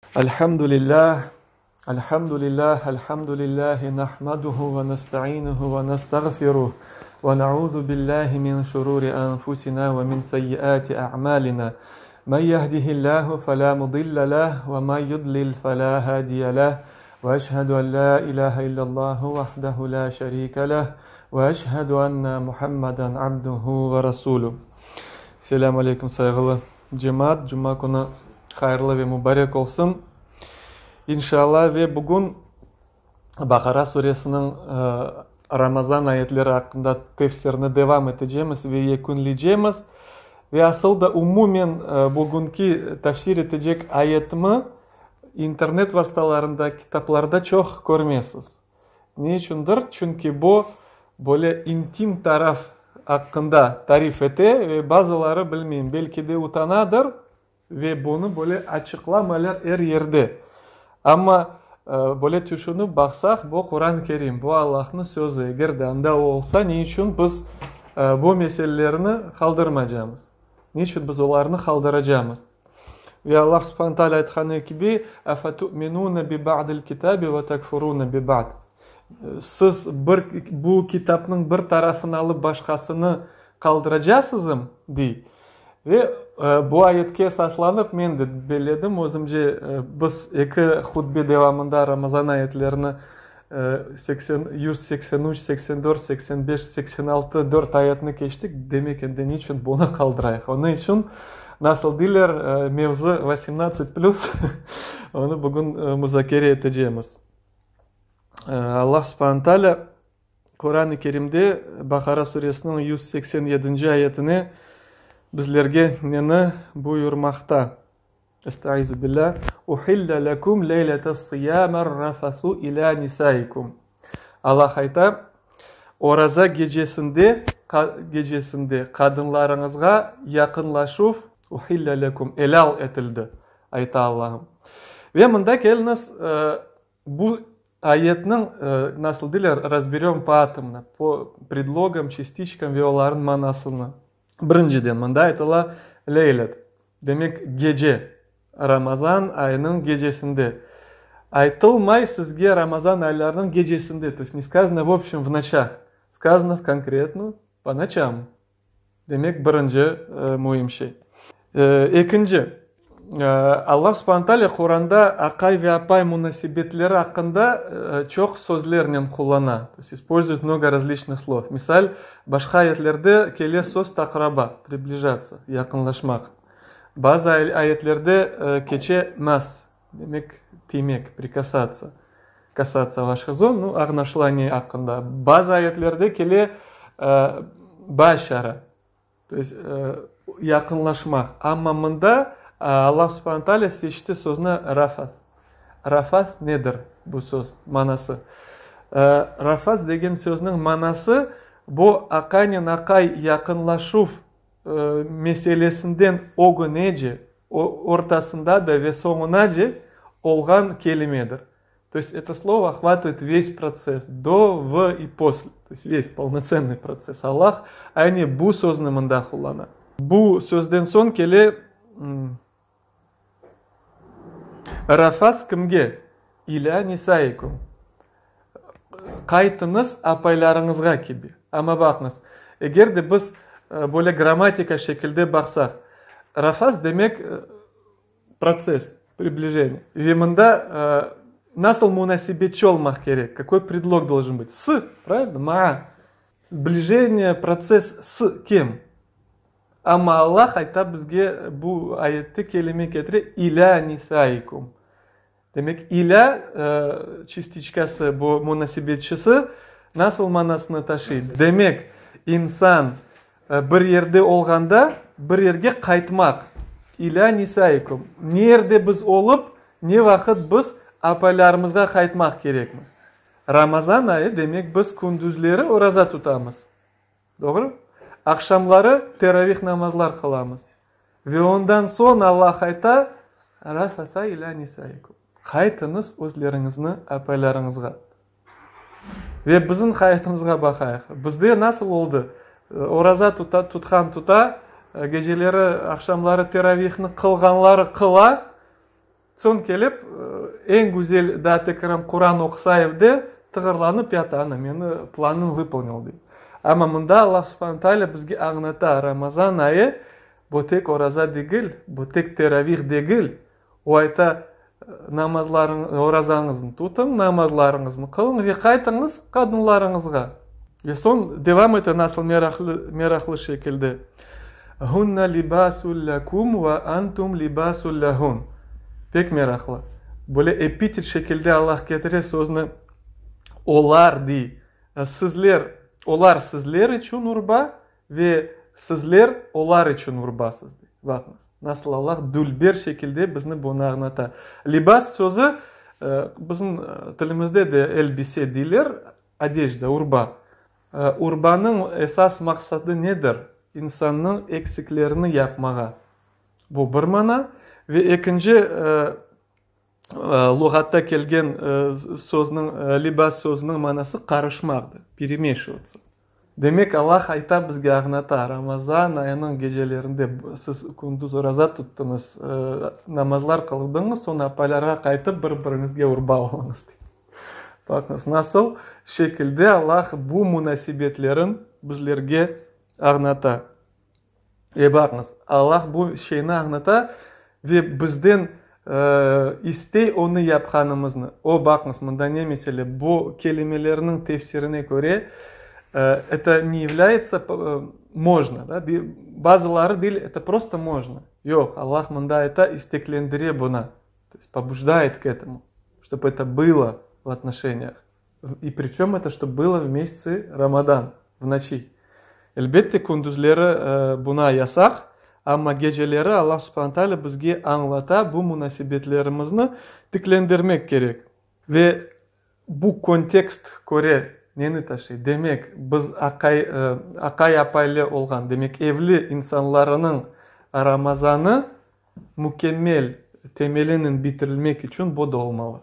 Elhamdülillah, elhamdülillah, elhamdülillahi nahmaduhu ve nestainuhu ve nestağfiruh ve na'udhu billahi min şururi enfusina ve min seyyiati a'malina. Men yehdihillahu fela mudille leh ve men yudlil fela hadiye leh. Ve eşhedü en la ilahe illallahu vahdehu la şerike leh ve eşhedü enne Muhammeden abduhu ve rasuluh. Selâm aleyküm sayğılı cemaat, cuma künü hayırlı ve mubarek olsun. İnşallah ve bugün Baqara suresiniñ Ramazan ayetleri aqqında tefsirini devam etecemiz ve yekünleycemiz. Ve asıl da umumen bugünki tefsir etecek ayetimi internet vastalarında, kitaplarda çoq körmesiz. Ne içündir? Çünki bu böyle intim taraf aqqında tarif ete ve bazıları, bilmeyim, belki de utanadır ve bunı böyle açıqlamaylar er yerde. Amma böyle tüşünip baqsaq, bu Quran-ı Kerim, bu Allahnıñ sözü, eger de anda o olsa, ne içün biz bu meselelerni qaldırmaycamız? Ne içün biz olarnı qaldıracamız? Ve Allah subhane taalâ aytqanı kibi, Afatu'minune bi ba'dil kitabi ve tekfurune bi ba'd. Siz bir, bu kitapnıñ bir tarafını alıp başqasını qaldıracasızm? dey. Ve bu ayetke esaslanıp men de belledim, özümce, biz eki hutbe devamında Ramazan ayetlerini 80, 183, 84, 85, 86, dört ayetni keçtik, demek endi niçün bunı qaldırayıq? Onıñ içün, nasıl deyler, mevzu vasemnadtsat plüs, onı bugün muzakere etecemiz. Allah subhane taalâ Quran-ı Kerimde Baqara suresiniñ 187-nci ayetine bizlerge neni buyurmaqta? Estaizu billâh, Uhille leküm leyletes-siyâmer-rafasu ilâ nisâikum. Allah ayta, Oraza gecesinde, gecesinde qadınlarıñızğa yaqınlaşuv, uhille leküm, elâl etildi, ayta Allahım. Ve mında keliñiz, bu ayetniñ, nasıl deyler, razberöm poatomno, po predlogam, çastiçkam ve olarnıñ manasını. Birinciden, mında aytıla leylet, demek gece, Ramazan ayınıñ gecesinde. Aytılmay sizge Ramazan aylarınıñ gecesinde, to est ne skazano v obşem v noçah, skazano konkretno po noçam. Demek, birinci müim şey. Ekinci, Allah subhane taalâ Quranda aqay ve apay munasebetleri aqqında çoq sözlernen qullana, to est ispolzuet mnogo razliçnıh slov. Misal, başqa ayetlerde kele söz taqraba, približatsa, yaqınlaşmaq. Bazı ayetlerde keçe mas, demek, tiymek, prikasatsa, kasatsa vaşih zon, nu, añlaşıla ne aqqında. Bazı ayetlerde kele başara. To est, yaqınlaşmaq. Amma mında Allah subhane taalâ seçti sözni rafas. Rafas nedir bu söz manası? Rafas degen sözniñ manası, bu aqaynen aqay yaqınlaşuv meselesinden ögünece, ortasında da ve soñunace olğan kelimedir. To est, eto slovo ohvatıvaet ves protsess, do, v i posle, to est ves polnotsennıy protsess. Allah aynı bu sözni mında qullana. Bu sözden soñ kele Rafas kimge? İlâ nisaikum. Qaytıñız apaylarıñızğa kibi. Amma baqıñız, eger de biz böyle grammatika şekilde baqsaq, rafas demek Protsess, priblижение. Ve mında nasıl munasebetçi olmaq kerek? Kakoy predlog doljen bıt? S, pravilno? Maa. Sblижение, protsess s kim? Amma Allah ayta bizge bu ayette kelime ketire, ilâ nisaikum. Demek, ilâ çastiçkası, bu munasebetçisi nasıl manasını taşıy? Demek, insan bir yerde olğanda, bir yerge qaytmaq. İlâ nisaikum. Ne yerde biz olıp, ne vaqıt biz apaylarımızğa qaytmaq kerekmiz? Ramazan ayı, demek, biz kündüzleri oraza tutamız. Doğru? Aqşamları teravih namazlar qılamız. Ve ondan soñ Allah ayta, Rafasa ilâ nisaikum. Qaytıñız özleriñizni apaylarıñızğa. Ve bizim hayatımızğa baqayıq. Bizde nasıl oldı? Oraza tuta, tutqan tuta, geceleri, aqşamları teravihni qılğanları qıla. Soñ kelip, eñ güzel daa tekrar Quran oqusa evde, tığırlanıp yata, ana, meni planım vıpolnil, dey. Amma mında Allah subhane taalâ bizge añlata, Ramazan ayı, bu tek oraza degil, bu tek teravih degil. O ayta, namazlarıñ, orazañıznı tutıñ, namazlarıñıznı qılıñ ve qaytıñız qadınlarıñızğa. Ve soñ devam ete nasıl meraqlı, meraqlı şekilde, Hunna libasul lekum ve antum libasul lehun. Pek meraqlı. Böyle epitet şekilde Allah ketire sözni, olar dey, sizler, olar sizler içün urba ve sizler olar içün urbasız, dey. Baqıñız, nasıl Allah dülber şekilde bizni bunı añlata. Libas sözü, bizim tilimizde de elbise deyler, odejda, urba. Urbanıñ esas maqsadı nedir? İnsannıñ eksiklerini yapmağa. Bu bir mana. Ve ekinci luğatta kelgen sözniñ, libas sözüniñ manası qarışmaqdır, peremeşivatsa. Demek, Allah ayta bizge, añlata, Ramazan ayınıñ gecelerinde siz kündüz oraza tuttıñız, namazlar qıldıñız, soñ apaylarğa qaytıp bir-biriñizge urba oluñız, dey. Baqıñız, nasıl şekilde Allah bu munasebetlerin bizlerge añlata. Ve baqıñız, Allah bu şeyni añlata ve bizden istey onı yapqanımıznı. O, baqıñız, mında ne mesele, bu kelimelerniñ tefsirine köre, eto ne yavlâyetsa mojno, da, bazıları deyler, eto prosto mojno. Yoq, Allah mında ayta, isteklendire buna, to est pobujdaet k etomu, ştob eto bylo v otnoşeniyah. I priçöm eto ştob bylo v mesyatsy Ramadan, v noçi. Elbette, kündüzleri buna yasaq, amma geceleri Allah subhane taalâ bizge añlata, bu munasebetlerimizni tiklendirmek kerek. Ve bu kontekst köre neni taşıy? Demek, biz aqay, aqay-apaylı olğan, demek, evli insanlarınıñ Ramazanı mükemmel temelinen bitirilmek içün bu da olmalı.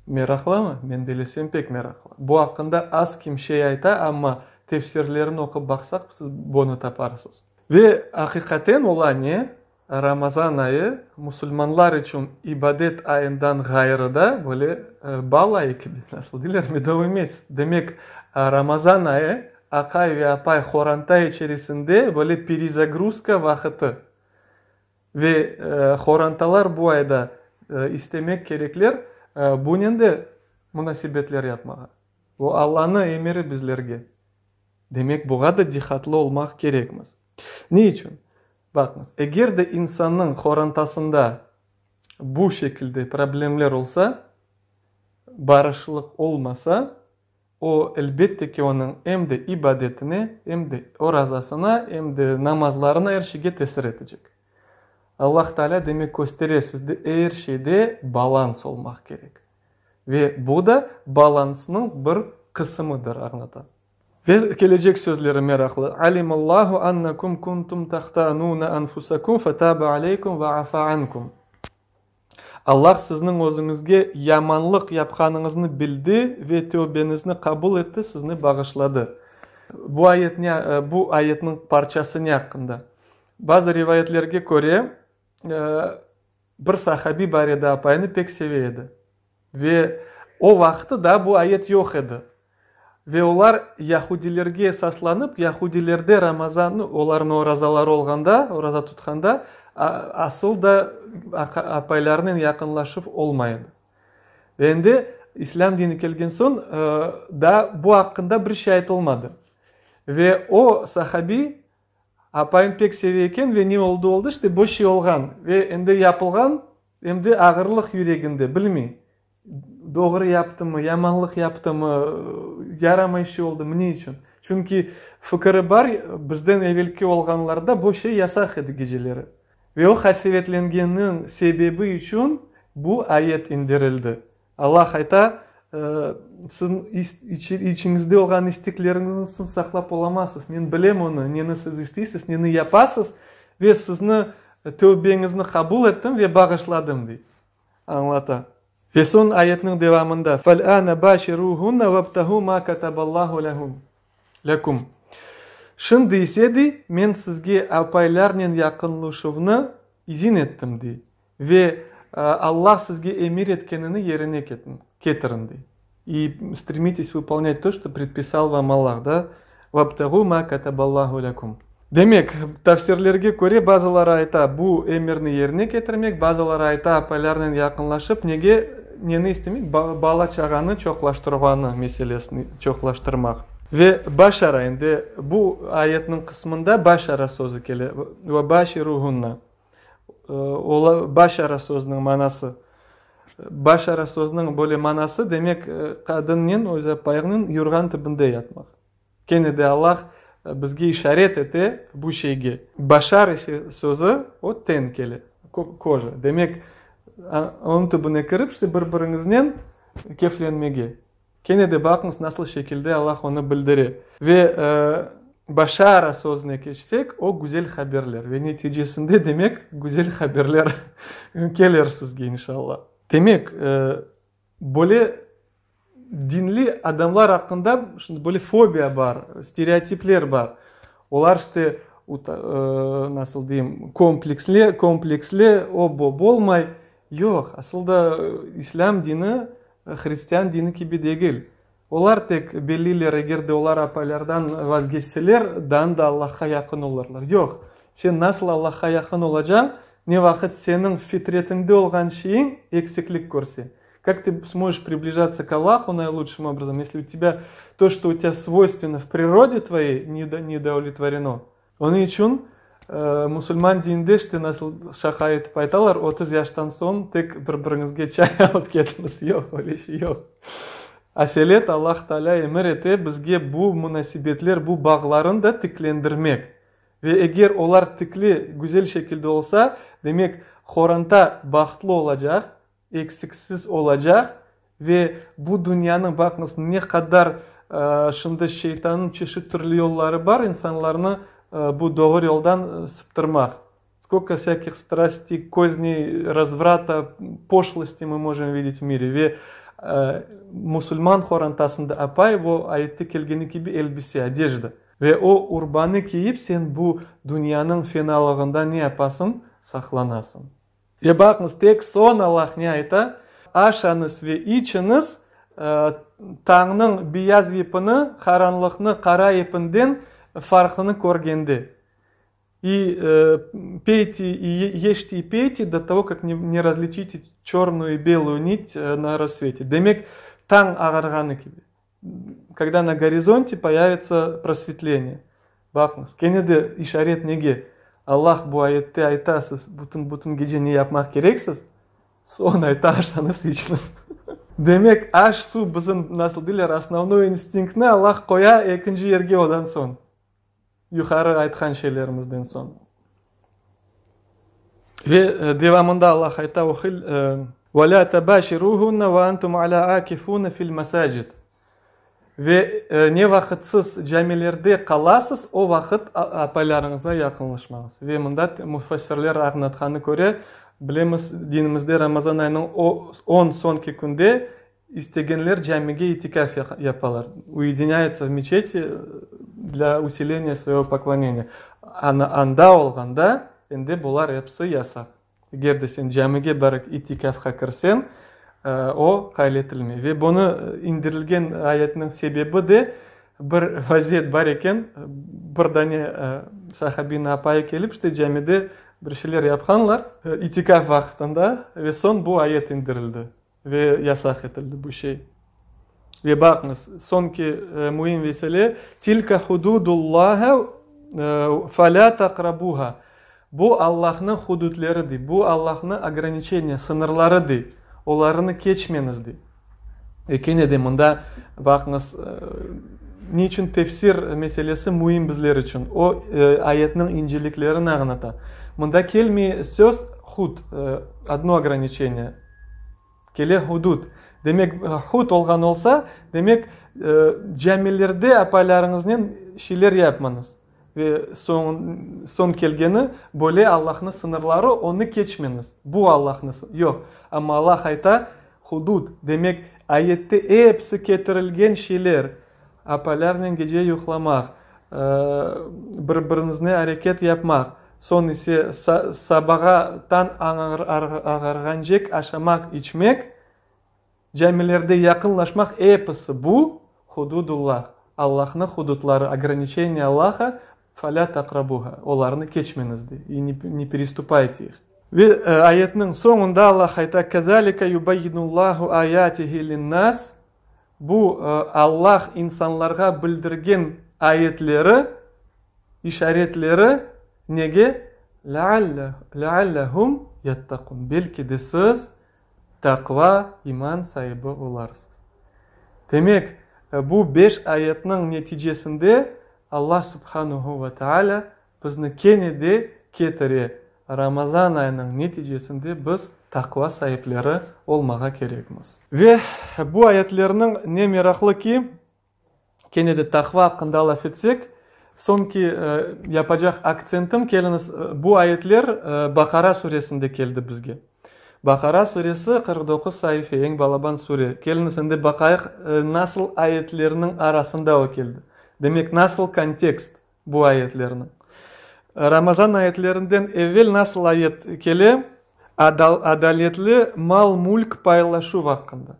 Meraqlımı? Men belesem, pek meraqlı. Bu aqqında az kim şey ayta, amma tefsirlerini oqup baqsaq, siz bunı taparsız. Ve aqiqaten ola ne, Ramazan ayı musulmanlar içün ibadet ayından ğayrı da böyle bal ayı kibi, nasıl deyler, medovıy mesяц. Demek, Ramazan ayı aqay ve apay horanta içerisinde böyle perezagruzka vaqıtı. Ve horantalar bu ayda istemek kerekler bunen de munasebetler yapmağa. Bu Allanı emiri bizlerge. Demek, buğa da diqqatlı olmaq kerekmiz. Ne içün? Baqıñız, eger de insannıñ horantasında bu şekilde problemler olsa, barışlıq olmasa, O, elbette ki, onıñ em de ibadetine, em de orazasına, em de namazlarına, er şeyge tesir etecek. Allah Teala, demek, köstere, sizde er şeyde balans olmaq kerek. Ve bu da balansnıñ bir qısımıdır, añlata. Ve kelecek sözleri meraqlı, Alimallahu annakum kuntum tahtanuna anfusakum fetaba aleykum ve afa ankum. Allah sizniñ özüñizge yamanlıq yapqanıñıznı bildi ve tövbeñizni qabul etti, sizni bağışladı. Bu ayet ne, bu ayetniñ parçası ne aqqında? Bazı rivayetlerge köre, bir sahabiy bar edi, apayını pek seve edi. Ve o vaqıtı daa bu ayet yoq edi. Ve olar yahudilerge esaslanıp, yahudilerde Ramazan, olarnıñ orazaları olğanda, oraza tutqanda, asıl da apaylarınen yaqınlaşuv olmay edi. Ve endi İslâm dini kelgen soñ, daa bu aqqında bir şey aytılmadı. Ve o sahabiy apayını pek seve eken ve ne oldı, oldı, işte, bu şey olğan. Ve endi yapılğan, em de ağırlıq yüreginde, bilmey. Doğru yaptımı, yamanlıq yaptımı, yaramay şey oldımı, ne içün? Çünki fikiri bar, bizden evelki olğanlarda bu şey yasaq edi geceleri. Ve o qasevetlengenniñ sebebi içün bu ayet indirildi. Allah ayta, Siziñ içiñizde olğan istekleriñizni siz saqlap olamazsız. Men bilem onı, neni siz isteysiz, neni yapasız ve sizni tövbeñizni qabul ettim ve bağışladım, dey. Añlata. Ve soñ ayetniñ devamında, Fel'âne bâşirûhunne vebtagû mâ kataballahu lehum, lekum. Şimdi ise, dey, men sizge apaylarnen yaqınlaşuvnı izin ettim, dey. Ve. Allah sizge emir etkenini yerine ketiriñ, dey. И stremites vypolnât to, çto predpisal vam Allah, da, Vabtağu ma kataballahu lekum. Demek, tafsirlerge köre, bazıları ayta, bu emirni yerine ketirmek, bazıları ayta, apaylarnen yaqınlaşıp, nege, neni istemek, bala-çağanı çoqlaştırğanı meselesini çoqlaştırmaq. Ve başara, endi bu ayetniñ qısmında başara sözü kele, ve başiruhunna. Ola, başara sözüniñ manası. Başara sözüniñ böyle manası, demek, qadınnen, öz apayıñnen yurğan tibinde yatmaq. Kene de Allah bizge işaret ete bu şeyge. Başar sözü, o ten kele, koja. Demek, onıñ tübüne kirip, işte, bir-biriñiznen keflenmege. Kene de baqıñız, nasıl şekilde Allah onı bildire. Ve başara sözüne keçsek, o güzel haberler. Ve neticesinde, demek, güzel haberler kelir sizge, inşallah. Demek, böyle dinli adamlar aqqında şimdi böyle fobiya bar, stereotipler bar. Olar işte, nasıl deyim, kompleksli, kompleksli, o-bu bolmay. Yoq, asıl da islâm dini hristian dini kibi degil. Olar tek belliler, eger de olar apaylardan vazgeçseler, daa da Allahqa yaqın olurlar. Yoq, sen nasıl Allahqa yaqın olacañ, ne vaqıt seniñ fitretiñde olğan şeyiñ eksiklik körse? Kak ты smojeş približatся k Allahu nailучшим obrazom, esli u tebâ to, çto u tebâ svoystveno v prirode tvoyey, ne udovletvoreno? Onıñ içün musulman dininde işte nasıl şaqa etip aytalar, 30 yaştan soñ tek bir-biriñizge çay alıp ketiñiz. Yoq, öyle şey yoq. Aselet Allah Taalâ emir ete bizge bu munasebetler, bu bağlarnı da tiklendirmek. Ve eger olar tikli, güzel şekilde olsa, demek, qoranta bahtlı olacaq, eksiksiz olacaq ve bu dünyanıñ, baqıñız, ne qadar şimdi şeytannıñ çeşit türlü yolları bar insanlarnı bu doğru yoldan sıptırmaq. Skolko vsâkih strastey, kozney, razvrata, poşlosti mı mojemo videt v mire. Ve musulman qorantasında apay, bu ayette kelgeni kibi, elbise, odejda. Ve o urbanı kiyip sen bu dünyanıñ fenalığından ne yapasıñ? Saqlanasıñ. Ve baqıñız, tek soñ Allah ne ayta? Aşañız ve içiñiz, tañnıñ beyaz yipini qaranlıqnı qara yipinden farqını körgende. I peyte, i yeşte i peyte do togo, kak ne razliçite çornuyu i beluyu nit na rassvete. Demek, tañ ağarğanı kibi. Kogda na gorizonte poyavitsa prosvetleniye. Baqıñız, kene de işaret nege? Allah bu ayette ayta, siz bütün, bütün gece ne yapmaq kereksiz? Soñ ayta, aşañız, içiñiz. Demek, aş-suv bizim, nasıl deyler, osnovnoy instinktni Allah qoya ekinci yerge odan soñ. Yuqarı aytqan şeylerimizden soñ. Ve devamında Allah ayta, Uhil, Ve lâ tebâşirûhunne ve entum alâ âkifûne fil mesâcid. Ve ne vaqıt siz camilerde qalasız, o vaqıt apaylarıñızğa yaqınlaşmañız. Ve mında müfessirler añlatqanı köre, bilemiz, dinimizde Ramazan ayınıñ on soñki künde İstegenler camige itikaf yapalar, uedinâyutsa v meçeti dlâ usileniya svoego pokloneniya. Ana anda olğanda, endi bular episi yasaq. Eger de sen camige barıp itikafqa kirseñ, o qayd etilmey. Ve bunı indirilgen ayetniñ sebebi de bir vaziyet bar eken, bir dane sahabiyniñ apayı kelip, işte camide bir şeyler yapqanlar itikaf vaqtında ve soñ bu ayet indirildi. Ve yasaq etildi bu şey. Ve baqıñız, soñki müim mesele, Tilka hududullahi felâ taqrabuha. Bu Allahnıñ hududleri dey, bu Allahnıñ ograniçeniya, sıñırları dey, olarnı keçmeñiz dey. Ve kene de mında baqıñız, ne içün tefsir meselesi müim bizler içün? O, ayetniñ inceliklerini añlata. Mında kelmey söz hud, odno ograniçeniye. Kele hudud. Demek, hud olğan olsa, demek, camilerde apaylarıñıznen şeyler yapmañız. Ve soñ, soñ kelgeni, böyle Allahnıñ sıñırları, onı keçmeñiz. Bu Allahnıñ, yoq. Amma Allah ayta, hudud. Demek, ayette episi ketirilgen şeyler, apaylarnen gece yuqlamaq, bir-biriñizne areket yapmaq. Soñ ise sabağa tañ ağarğancek aşamaq, içmek, camilerde yaqınlaşmaq, episi bu, hududullah, Allahnıñ hududları, ograniçeniya Allaha, falâ taqrabuha, olarnı keçmeñiz, dey, i ne perestupayte ih. Ve ayetniñ soñunda Allah ayta, Kezalike yubayyinullahu ayatihi linnas, bu, Allah insanlarğa bildirgen ayetleri, işaretleri, nege? Leallehum yettaqun, belki de siz taqva, iman saibi olarsız. Demek, bu beş ayetniñ neticesinde Allah subhanuhu ve taalâ bizni kene de ketire, Ramazan ayınıñ neticesinde biz taqva saipleri olmağa kerekmiz. Ve bu ayetlerniñ ne meraqlı ki, kene de taqva aqqında laf etsek, soñki yapacaq aktsentim, keliñiz, bu ayetler Baqara suresinde keldi bizge. Baqara suresi 49 saife, eñ balaban sure. Keliñiz, endi baqayıq, nasıl ayetlerniñ arasında o keldi. Demek, nasıl kontekst bu ayetlerniñ. Ramazan ayetlerinden evel nasıl ayet kele? Adaletli mal-mülk paylaşuv aqqında.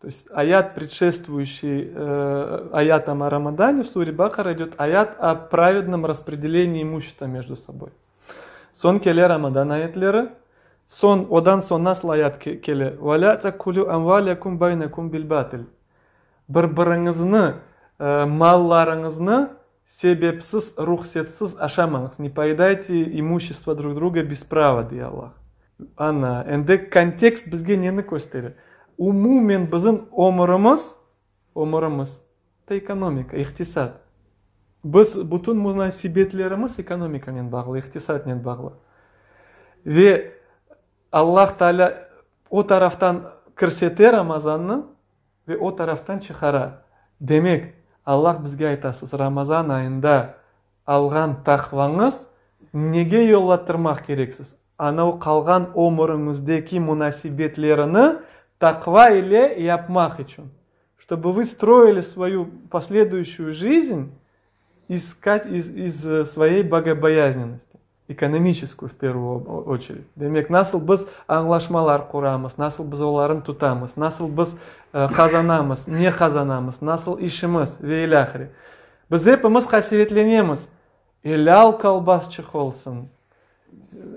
To есть ayat, predşestvuyuşiy ayatам o Ramadane, в суре Бакара идет ayat о праведном распределении имущества между собой. Soñ kele Ramadan ayetleri. Soñ, odan soñ nasıl ayat kele? Ve lâ te'kulû emvâlekum beynekum bil batil. Bir-biriñizni mallarıñıznı sebepsiz, ruhsetsiz aşamañız, ne poedayte imuşestvo drug druga bez prava, dey Allah. Ana, endi kontekst bizge neni köstere? Umumen bizim ömürimiz, ömürimiz, ta ekonomika, iqtisat. Biz bütün munasebetlerimiz ekonomikanen bağlı, iqtisatnen bağlı. Ve Allah Teala o taraftan kirsete Ramazannı, Ve o taraftan çıqara. Demek, Allah bizge ayta, siz Ramazan ayında alğan taqvañız nege yollattırmaq kereksiz? Ana o qalğan ömüriñizdeki munasebetlerini taqva ile yapmaq içün. Ştobu vı stroili svoyu posleduyuşçuyu jizn iz iz svoyey bogoboyaznennosti. Ekonomiçeskuyu, v pervuyu oçered. Demek, nasıl biz añlaşmalar quramız, nasıl biz olarnı tutamız, nasıl biz qazanamız, ne qazanamız, nasıl işimiz ve ilâhre. Biz epimiz qasevetlenemiz, elâl kolbasçıq olsun,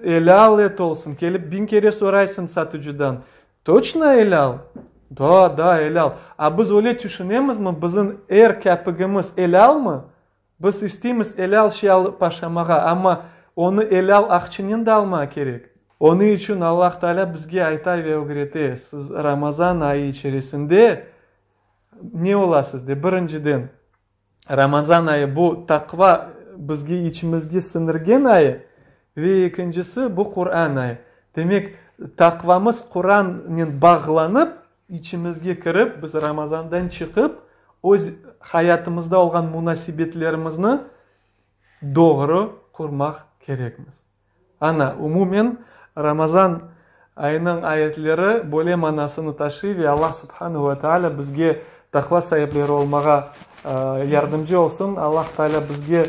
elâl et olsun, kelip biñ kere soraysıñ satıcıdan, toçno elâl? Da, da, elâl. A biz öyle tüşünemizmi, bizim er kâpigimiz elâlmı? Biz isteymiz elâl şey alıp aşamağa, amma onı elâl aqçınen de almağa kerek. Onıñ içün Allah Teala bizge ayta ve ögrete, siz Ramazan ayı içerisinde ne olasız de, birinciden, Ramazan ayı bu taqva bizge içimizge siñirgen ayı ve ekincisi, bu Quran ayı. Demek, taqvamız Qurannen bağlanıp, içimizge kirip, biz Ramazandan çıqıp, öz hayatımızda olğan munasebetlerimizni doğru qurmaq kerekmiz. Ana, umumen, Ramazan ayınıñ ayetleri böyle manasını taşıy ve Allah subhanehu ve teala bizge taqva saipleri olmağa yardımcı olsun. Allah Teala bizge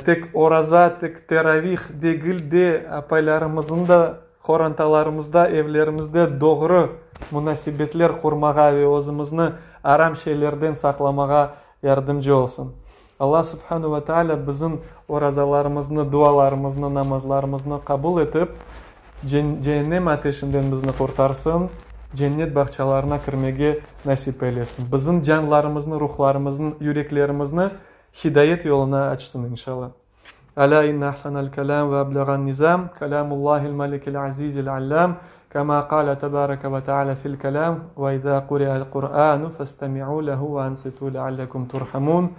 tek oraza, tek teravih degil de, apaylarımıznı da Qorantalarımızda, evlerimizde doğru munasebetler qurmağa ve özümizni aram şeylerden saqlamağa yardımcı olsun. Allah subhanu ve taalâ bizim orazalarımıznı, dualarımıznı, namazlarımıznı qabul etip, ceennem ateşinden bizni qurtarsın, cennet bağçalarına kirmege nasip eylesin. Bizim canlarımıznı, ruhlarımıznı, yüreklerimizni hidayet yoluna açsın, inşallah. Alâ inne ahsanel kelâm ve ebleğen nizâm, kelâmullâhil melikil azîzil allâm, kemâ kâle tebâreke ve teâlâ fil kelâm, ve izâ kuri'el Kur'ânu festemi'û lehu ve ansitû leallekum turhamûn.